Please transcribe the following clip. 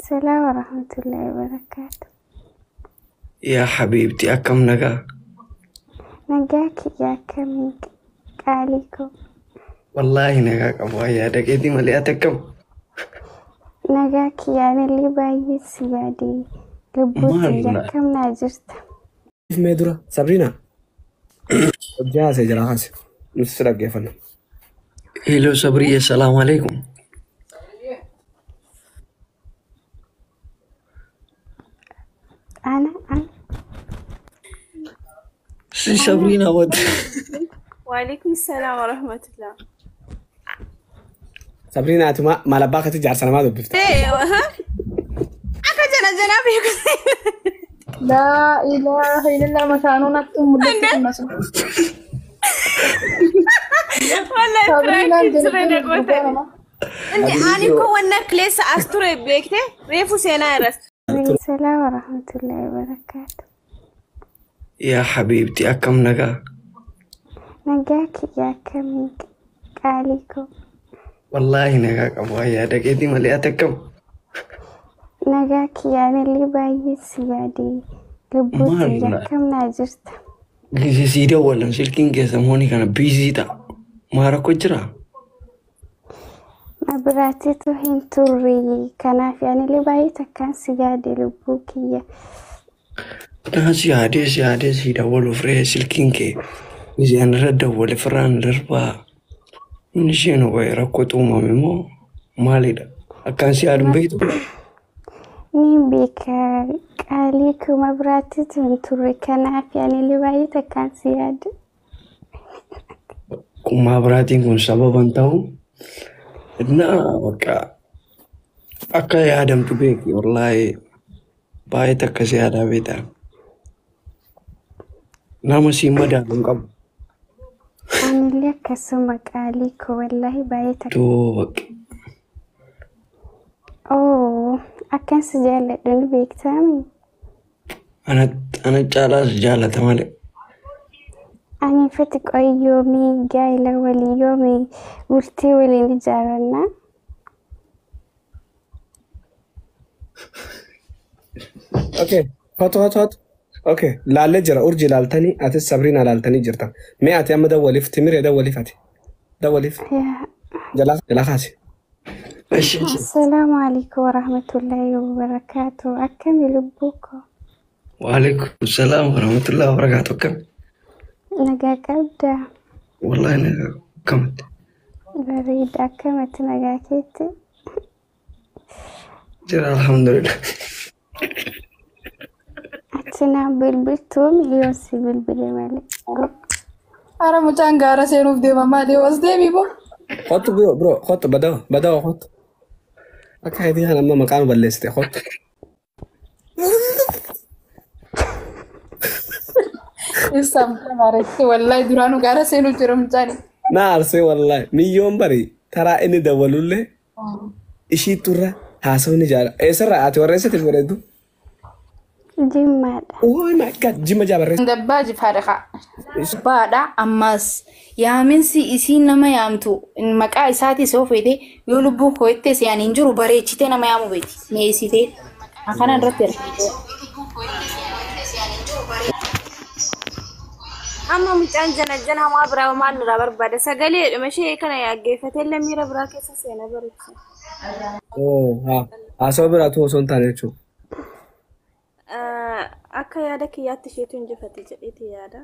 Salaam warahmatullahi wabarakaatu. Yaa habiibti, akkam nagaa? Nagaa kiyya, akkamii qaalii koo? Wallaahi nagaa qabu, yaada keetii malee, ati akkam? Nagaa kiyyaanillee baay'ee si yaade, lubbuu Maal tiyya, na- akkam naa jirta? Mee dura Sabriina hojjaa haasee jira, haase nuti si dhaggeeffanna. Hello Sabriya, salaamu alaikum. Ana ana. Si Sabriina wati. Waalaikum salaam wa rahmatullah. Sabriina, ati maal abbaa keetti jaarsa namaa dubbifte? Akka jana janaa beeku. Laa ilaaha illallah, mataanuu natti mul'atti kun asu. Wallahi Sabriinaan prank ture na jedhamte dhugaa gootani. nama. Inni ani ko wanna kileessa as ture beekte, reefu seenaa irras. Salaam warahmatullahi wabarakaatu. Yaa habiibti, akkam nagaa? Nagaa kiyya, akkamii qaalii koo? Wallaahi nagaa qabu, yaada keetii malee, ati akkam? Nagaa kiyyaanillee baay'ee si yaade, lubbuu Maal tiyya, na- akkam naa jirta? Gisee sii dawwalan silkiin keessa mooni kana busy ta'a. Maa, rakkoo jira? Mabiraatiitu hin turre, kanaaf anillee baay'ee takkaan si yaade, lubbuu kiyya. Naa si yaadee si yaadee si dawwaluuf ree, silkiin kee gisee ani irra dawwale firraan darbaa. Inni isheen waa'ee rakkootu uumame moo maalidha? Akkaan si yaadu hin beektu? Ni beeka qaalii koo, mabiraatiitu hin turre, kanaaf anillee baay'ee takkaan si yaade. Kun maabiraatiin kun sababa hin ta'u. Naa bakka akka yaadamtu beeki, wallaahi baay'ee takka si yaadaa beekta. Nama si madaalu hin qabu. Anillee akkasuma qaalii koo, wallaahi baay'ee takka. Too bakka. Oo, akkan si jaalladhu ni beektaami. Ana caalaas jaalata malee. Ani fati qoyyoomii gaa'ela walii yoomii bultii waliin ijaarannaa. Okay, hotu hotu hotu. Okay, laallee jira, urjii laaltanii, atis Sabriina laaltanii jirta. Mee ati amma dawwaliif, timiree dawwaliif ati. Dawwaliif. Yaa. Jalaa jalaa kaasi. Ishi ishi. Assalaamu alaikum warahmatullahi wabarakaatu. Akkami lubbuu koo? Waalaikum salaam warahmatullahi wabarakaatu. Akkam? Nagaa qabdaa? Wallaahi nagaa, akkamatti? Bareeda, akkamatti nagaa keetti? Jira, alhamdulillah. Ati naan bilbiltuun yoo si bilbile malee. Hara, mucaan gaara seenuuf deema, maali as deemi boo. Kottu bro bro, kottu, badawa badawa, kottu. Akka keetii kana amma maqaan balleessite, kottu. Ibsaa mucaa maaretti, wallahi duraanuu gaara seenuuf jira mucaan. Na aarsee wallaahi, miyyoon bari taraa inni dawwalullee ishii turra haasawni jaala. Eessarraa ati, warra eessatti bareeddu? Jimmaadha. Oh my God, jimma jaa barreessa. Dabbaa jifaadha kaa. Baadha ammas yaaminsi isiin nama yaamtu maqaa isaatis yoo feete, yoo lubbuu koo itti si ani hin jiru, bareechitee nama yaamu beeti mi'eessitee akkana irratti argite. Amma mucaan jana jana hamaa biraa maal irraa barbaada? Sagaleedhuma ishee kana yaaggeeffatee illee miira biraa keessa seena bareecha. Oh haa, haasawa biraatu osoo hin taane jechuudha. Akka yaada kiyyaatti isheetu injifate jedheeti yaada.